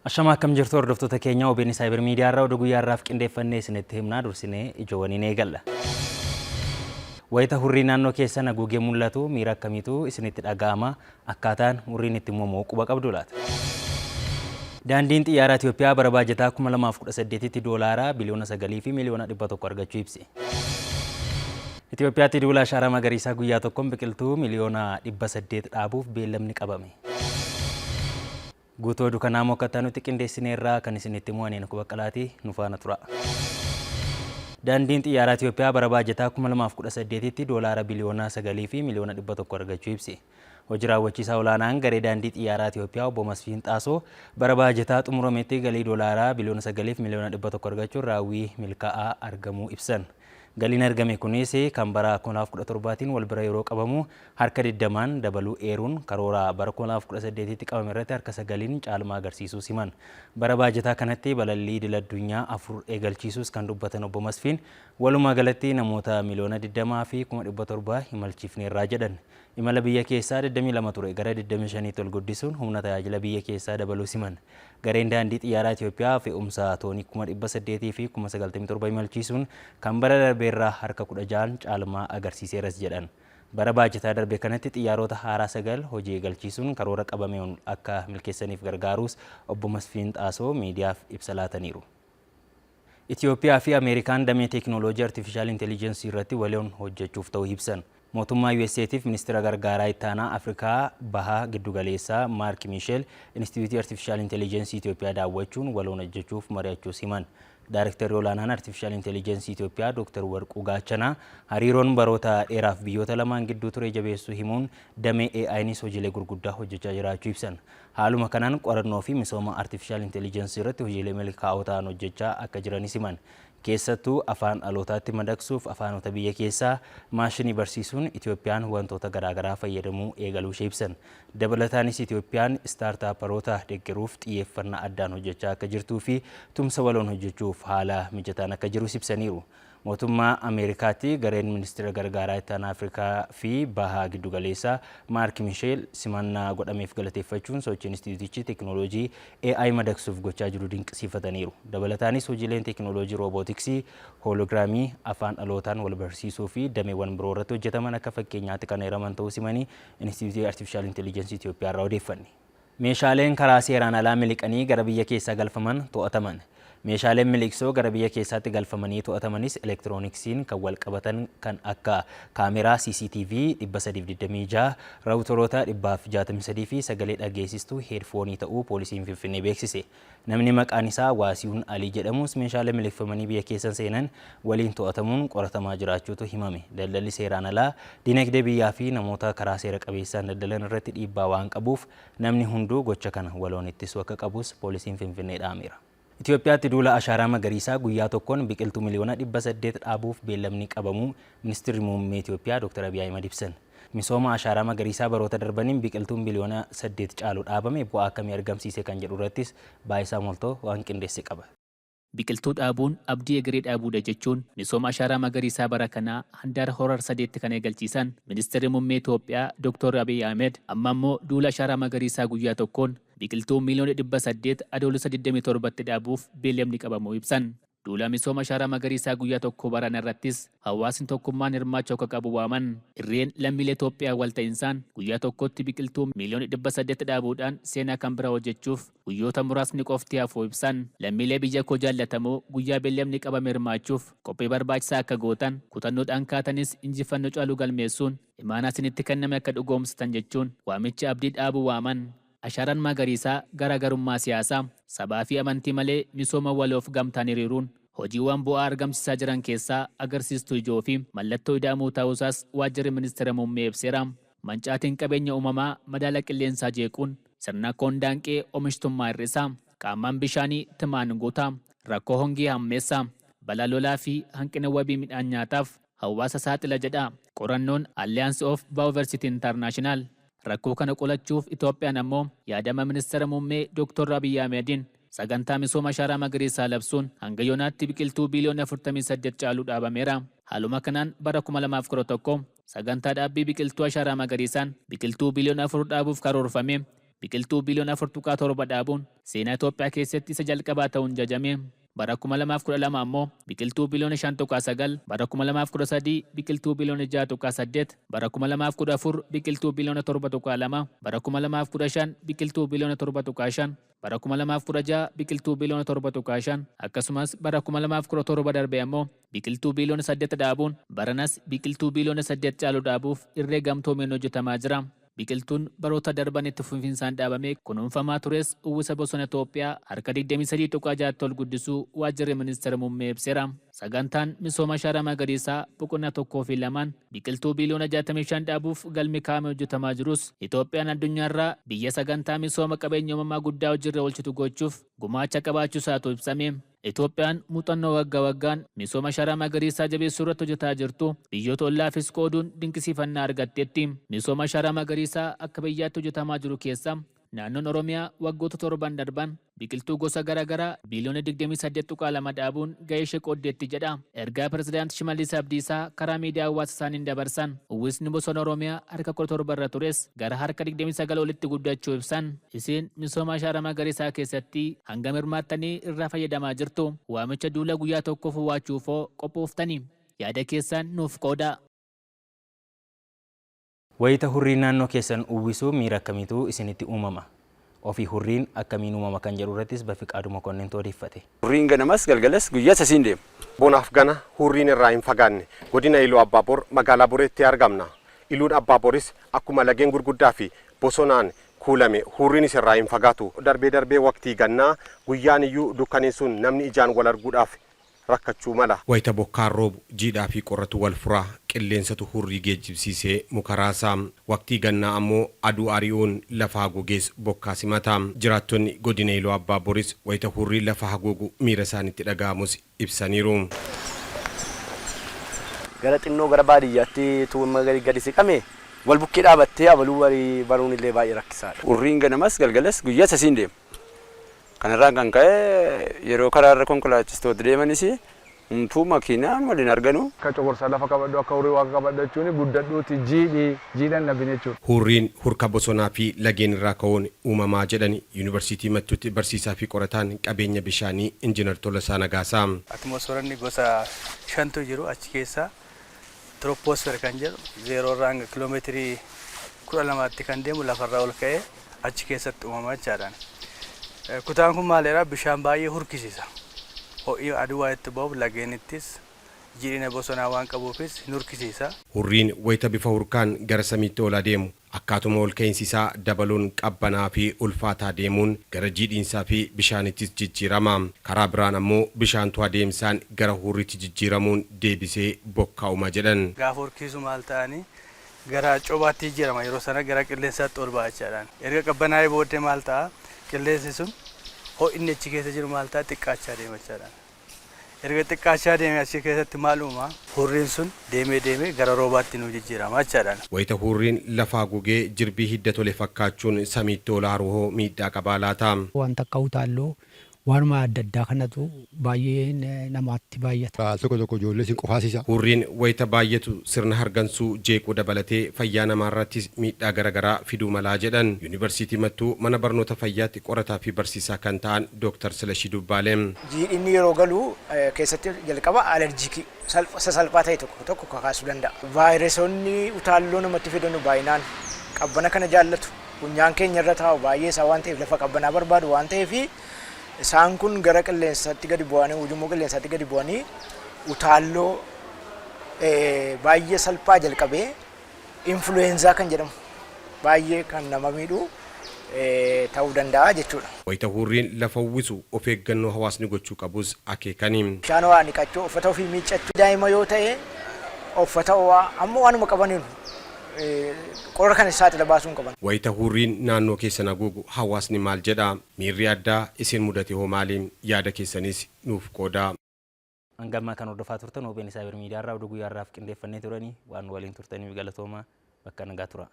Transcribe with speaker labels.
Speaker 1: Ashamaa, akkam jirtu hordoftoota keenya? OBN Cyber Media irraa oduu guyyaa irraaf qindeeffannee isinitti himnaa, dursinee ijoowwaniin eegalla. Wayita hurrii naannoo keessan haguugee mul'atu miira akkamiitu isinitti dhaga'ama? Akkaataan hurriin itti uumamu quba qabdu laata? Daandiin Xiyyaaraa Itoophiyaa bara baajataa 2018tti doolaaraa biliyoona 9 fi miliyoona 100 argachuu ibse. Itoophiyaatti duula ashaaraa magariisaa guyyaa tokkoon biqiltuu miliyoona 800 dhaabuuf beellamni qabame. Guutuu oduu kanaa immoo akkaataa nuti qindeessineerraa kan isinitti himu ani Nuku Baqqalaati, nu faana tura. Daandiin Xiyyaaraa Itoophiyaa bara baajataa 2018tti doolaara biliyoona 9 fi miliyoona 100 argachuu ibse. Hojii raawwachiisaa olaanaan garee daandii xiyyaaraa Itoophiyaa obbo Masfiin Xaasoo bara baajataa xumurametti galii doolaaraa biliyoona 9 fi miliyoona 100 argachuun raawwii milkaa'aa argamuu ibsan. Galiin argame kunis kan bara 2017tiin wal bira yeroo qabamu harka 20n dabaluu eeruun, karoora bara 2018tti qabame irratti harka 9n caalmaa agarsiisuus himan. Bara baajataa kanatti balallii idil addunyaa 4 eegalchiisuus kan dubbatan obbo Masfiin, walumaa galatti namoota miliyoona 20 fi kuma 700 imalchiifneerraa jedhan. Imala biyya keessaa 22 ture gara 25tti ol guddisuun humna tajaajila biyya keessaa dabaluus himan. Gareen Daandii Xiyyaaraa Itoophiyaa fe'umsa toonii kuma 800 fi kuma 97 imalchiisuun kan bara darbeerraa harka 16n caalmaa agarsiiseeras jedhan. Bara baajataa darbe kanatti xiyyaarota haaraa 9 hojii eegalchiisuun karoora qabame akka milkeessaniif gargaaruus obbo Masfiin Xaasoo miidiyaaf ibsa laataniiru. Itiyoophiyaa fi Ameerikaan damee teeknooloojii Artifishaal Intelijeensii irratti waloon hojjechuuf ta'uu ibsan. Mootummaa USAtiif Ministira Gargaaraa Ittaanaa Afrikaa Baha Giddugaleessaa Maark Miisheel Inistitiyuutii Artifishaal Intelijeensii Itiyoophiyaa daawwachuun waloon hojjechuuf mari'achuus himan. Daarektarri Olaanaan Artifishaal Intelijeensii Itiyoophiyaa Dooktar Warquu Gaachanaa hariiroon baroota dheeraaf biyyoota lamaan gidduu ture jabeessuu himuun damee AInis hojiilee gurguddaa hojjechaa jiraachuu ibsan. Haaluma kanaan qorannoo fi misooma Artifishaal Intelijeensii irratti hojiilee milkaa'oo ta'an hojjechaa akka jiranis himan. Keessattuu afaan dhalootaatti madaqsuuf afaanota biyya keessaa maashinii barsiisuun Itiyoophiyaan wantoota garaagaraa fayyadamuu eegaluushee ibsan. Dabalataanis Itiyoophiyaan istaartaapparoota deggeruuf xiyyeeffannaa addaan hojjechaa akka jirtuu fi tumsa waloon hojjechuuf haala mijataan akka jirus ibsaniiru. Mootummaa Ameerikaatti gareen Ministira Gargaaraa Ittaanaa Afrikaa fi Baha Giddugaleessaa Maark Misheel simannaa godhameef galateeffachuun sochii Inistiitiyuutichi teeknooloojii AI madaqsuuf gochaa jiru dinqisiifataniiru. Dabalataanis hojiileen teeknooloojii roobootiksii, hooloogiraamii, afaan dhalootaan wal barsiisuu fi dameewwan biroo irratti hojjetaman akka fakkeenyaatti kan eeraman ta'uu simanii Inistiitiyuutii Artifishaal Intelijeensii Itiyoophiyaarraa odeeffanne. Meeshaaleen karaa seeraan alaa miliqanii gara biyya keessaa galfaman to'ataman. Meeshaaleen miliqsoo gara biyya keessaatti galfamanii to'atamanis elektirooniksiin kan walqabatan kan akka kaameraa CCTV 326, rawutoroota 163 fi sagalee dhageessistuu heedfoonii ta'uu poolisiin Finfinnee beeksise. Namni maqaan isaa Waasihun Alii jedhamus meeshaalee miliqfamanii biyya keessa seenan waliin to'atamuun qoratamaa jiraachuutu himame. Daldalli seeraan alaa dinagdee biyyaa fi namoota karaa seera qabeessaan daldalan irratti dhiibbaa waan qabuuf namni hunduu gocha kana waloon ittisuu akka qabus poolisiin Finfinnee dhaameera. Itoophiyaatti duula ashaaraa magariisaa guyyaa tokkoon biqiltuu miliyoona 800 dhaabuuf beellamni qabamuu Ministirri Muummee Itoophiyaa Dr. Abiy Ahimad ibsan. Misooma ashaaraa magariisaa baroota darbaniin biqiltuun biliyoona 8 caalu dhaabame bu'aa akkamii argamsiise kan jedhu irrattis Baayisaa Moltoo waan qindeesse qaba.
Speaker 2: Biqiltuu dhaabuun abdii egeree dhaabuudha jechuun misooma ashaaraa magariisaa bara kanaa handaara Hora Harsadeetti kan eegalchiisan Ministirri Mummee Itoophiyaa Doktor Abiy Ahimed, amma ammoo duula ashaaraa magariisaa guyyaa tokkoon biqiltuu miiliyoona 800 Adoolessa 27tti dhaabuuf beellamni qabamuu ibsan. Duula misooma ashaaraa magariisaa guyyaa tokkoo barana irrattis hawaasni tokkummaan hirmaachuu akka qabu waaman. Irreen lammiilee Itoophiyaa walta'insaan guyyaa tokkotti biqiltuu miiliyoona 800 dhaabuudhaan seenaa kan biraa hojjechuuf guyyoota muraasni qofti hafuu ibsan. Lammiilee biyya koo jaallatamoo, guyyaa beellamni qabame hirmaachuuf qophii barbaachisaa akka gootan, kutannoodhaan kaatanis injifannoo caalu galmeessuun imaanaa isinitti kenname akka dhugoomsitan jechuun waamicha abdii dhaabuu waaman. Ashaaraan Magariisaa garaagarummaa siyaasaa, sabaa fi amantii malee misooma waloof gamtaan hiriiruun hojiiwwan bu'aa argamsiisaa jiran keessaa agarsiistuu ijoo fi mallattoo ida'amuu ta'uusaas Waajjirri Ministira Muummee ibseera. Mancaatiin qabeenya uumamaa madaala qilleensaa jeequun sirnakkoon daanqee oomishtummaa hir'isa, qaamman bishaanii timaan guuta, rakkoo hongee hammeessa, balaa lolaa fi hanqina wabii midhaan nyaataaf hawaasa saaxila jedha qorannoon Alliance of Bioversity International. Rakkoo kana qolachuuf Itoophiyaan ammoo yaadama Ministira Muummee Dooktar Abiy Ahimadiin Sagantaa misooma ashaaraa magariisaa labsuun hanga yoonaatti biqiltuu biiliyoona 48 caalu dhaabameera. Haaluma kanaan bara 2011 sagantaa dhaabbii biqiltuu ashaaraa magariisaan biqiltuu biiliyoona 4 dhaabuuf karoorfame biqiltuu biiliyoona 4.7 dhaabuun seenaa Itoophiyaa keessatti isa jalqabaa ta'uun jajame. Bara 2012 ammoo biqiltuu biiliyoona 5.9, bara 2013 biqiltuu biiliyoona 6.8, bara 2014 biqiltuu biiliyoona 7.2, bara 2015 biqiltuu biiliyoona 7.5, bara 2016 biqiltuu biiliyoona 7.5, akkasumas bara 2017 darbe ammoo biqiltuu biiliyoona 8 dhaabuun baranas biqiltuu biiliyoona 8 caalu dhaabuuf irree gamtoomeen hojjetamaa jira. Biqiltuun baroota darban itti fufinsaan dhaabamee kunuunfamaa tures uwwisa bosona Itoophiyaa harka 23.6 ol guddisuu waajjirri ministeera muummee ibseera. Sagantaan misooma ashaaraa magariisaa boqonnaa 1 fi 2 biqiltuu biiliyoona 65 dhaabuuf galmi kaa'amee hojjetamaa jirus Itoophiyaan addunyaarraa biyya sagantaa misooma qabeenya uumamaa guddaa hojiirra oolchitu gochuuf gumaacha qabaachuu isaatu ibsame. Itoophiyaan muuxannoo waggaa waggaan misooma ashaaraa magariisaa jabeessuu irratti hojjetaa jirtu biyyoota ollaafis qooduun dinqisiifannaa argatteetti. Misooma ashaaraa magariisaa akka biyyaatti hojjetamaa jiru keessa naannoon Oromiyaa waggoota 7 darban biqiltuu gosa garaagaraa biiliyoona 28.2 dhaabuun gahee ishee qooddeetti jedha. Ergaa Pirezidaanti Shimallis Abdiisaa karaa miidiyaa hawaasa isaaniin dabarsan uwwisni bosona Oromiyaa harka 17 irra tures gara harka 29 olitti guddachuu ibsan. Isin misooma ashaaraa magariisaa keessatti hangam hirmaattanii irraa fayyadamaa jirtu? Waamicha duula guyyaa tokkoof waachuufoo qophooftanii? Yaada keessan nuuf qoodaa.
Speaker 1: Wayita hurriin naannoo keessan uwwisuu miira akkamiitu isinitti uumama? Ofii hurriin akkamiin uumama kan jedhu irrattis Bafiqaaduu Mokonnintu odeeffate.
Speaker 3: Hurriin ganamas galgalas guyyaas asiin deema.
Speaker 4: Bonaaf gana hurriin irraa hin fagaanne godina Iluu Abbaaboor magaalaa Boreetti argamna. Iluun Abbaaboris akkuma lageen gurguddaa fi bosonaan kuulame hurriinis irraa hin fagaatu. Darbee darbee waqtii gannaa guyyaan iyyuu dukkaneessuun namni ijaan wal arguudhaaf rakkachuu mala.
Speaker 5: Wayita bokkaan roobu jiidhaa fi qorratu wal furaa, qilleensatu hurrii geejjibsiisee muka raasa. Waqtii gannaa ammoo aduu ari'uun lafa haguugees bokkaa simata. Jiraattonni godina Iluu Abbaa Boris wayita hurriin lafa haguugu miira isaanitti dhaga'amus ibsaniiru.
Speaker 6: Gara xinnoo gara baadiyyaatti tuuma gadi siqame wal bukkee dhaabattee abaluu baruun illee baay'ee rakkisaadha.
Speaker 3: Hurriin ganamas galgalas guyyaas asiin deema. Kanarraan kan ka'e yeroo karaarra konkolaachistoota deemanis humtuu makiinaan waliin arganu.
Speaker 7: Akka coqorsaa lafa qabadhu akka horii waaqa qabadhu jechuun guddadhuuti jiidhi jiidhan dhabin jechuudha.
Speaker 5: Hurriin hurka bosonaa fi lageen irraa ka'uun uumamaa jedhan Yuunivarsiitii Mattuutti barsiisaa fi qorataan qabeenya bishaanii Injiinar Tolasaa Nagaasaa.
Speaker 8: Atmosfeeronni gosa 5tu jiru achi keessaa troposfeer kan jedhu 0 irraa hanga kiiloomeetirii 12tti kan deemu lafarraa ol ka'ee achi keessatti uumama jechaadhaan. Kutaan kun maaleera bishaan baay'ee hurkisiisa. Ho'i aduu waa itti ba'uuf lageenittis jiidhina bosonaa waan qabuufis hin hurkisiisa.
Speaker 5: Hurriin wayita bifa hurkaan gara samiitti ol adeemu akkaatuma ol ka'iinsi isaa dabaluun qabbanaa fi ulfaataa deemuun gara jiidhiinsaa fi bishaanittis jijjiirama. Karaa biraan ammoo bishaantu adeemsaan gara hurriitti jijjiiramuun deebisee bokkaa uuma jedhan.
Speaker 8: Gaafa hurkisu maal ta'anii gara cobaatti jijjiirama yeroo sana gara qilleensaatti ol ba'a jechaadhaan. Erga qabbanaa'ee booddee maal ta'a qilleensi sun ho'inni achi keessa jiru maal ta'a xiqqaachaa deema jechaadhaan. Erga xiqqaachaa deeme achi keessatti maal uuma hurriin sun deemee deemee gara roobaatti nu jijjiirama jechaadhaan.
Speaker 5: Wayita hurriin lafa haguugee jirbii hidda tole fakkaachuun samiitti ol aaru miidhaa qabaa laata?
Speaker 9: Wanta akka utaalloo waanuma adda addaa kanatu baay'ee namaatti baay'ata.
Speaker 10: Al tokko tokko ijoollee isin qofaasisa.
Speaker 5: Hurriin wayita baay'atu sirna hargansuu jeequu dabalatee fayyaa namaarrattis miidhaa garaagaraa fiduu malaa jedhan. Yuunivarsiitii Mattuu mana barnoota fayyaatti qorataa fi barsiisaa kan ta'an Dooktar Silashii Dubbaalee.
Speaker 11: Jiidhinni yeroo galu keessatti jalqaba alerjiikii sasalphaa ta'e tokko tokko kakaasuu danda'a. Vaayirasoonni utaalloo namatti fidan baay'inaan qabbana kana jaallatu. Funyaan keenya irra taa'u baay'ee isaa waan ta'eef lafa qabbanaa barbaadu waan ta'eef isaan kun gara qilleensaatti gadi bu'anii ujummoo qilleensaatti gadi bu'anii utaalloo baay'ee salphaa jalqabee influweenzaa kan jedhamu baay'ee kan nama miidhu ta'uu danda'a jechuudha.
Speaker 5: Wayita hurriin lafa uwwisu of eeggannoo hawaasni gochuu qabus akeekani.
Speaker 11: Bishaan ho'aa dhiqachuu, uffata ofii miiccachuu, daa'ima yoo ta'e uffata ho'aa amma waanuma qabaniin qorra kana saaxila baasuu hin qaban.
Speaker 5: Wayita hurriin naannoo keessan haguugu hawaasni maal jedha? Miirri addaa isin mudate hoo maali? Yaada keessanis nuuf qoodaa.
Speaker 1: Hanga ammaa kan hordofaa turtan OBN Saayibar Miidiyaa irraa oduu guyyaa irraaf qindeeffannee turanii waan waliin turtaniif galatooma bakka nagaa tura.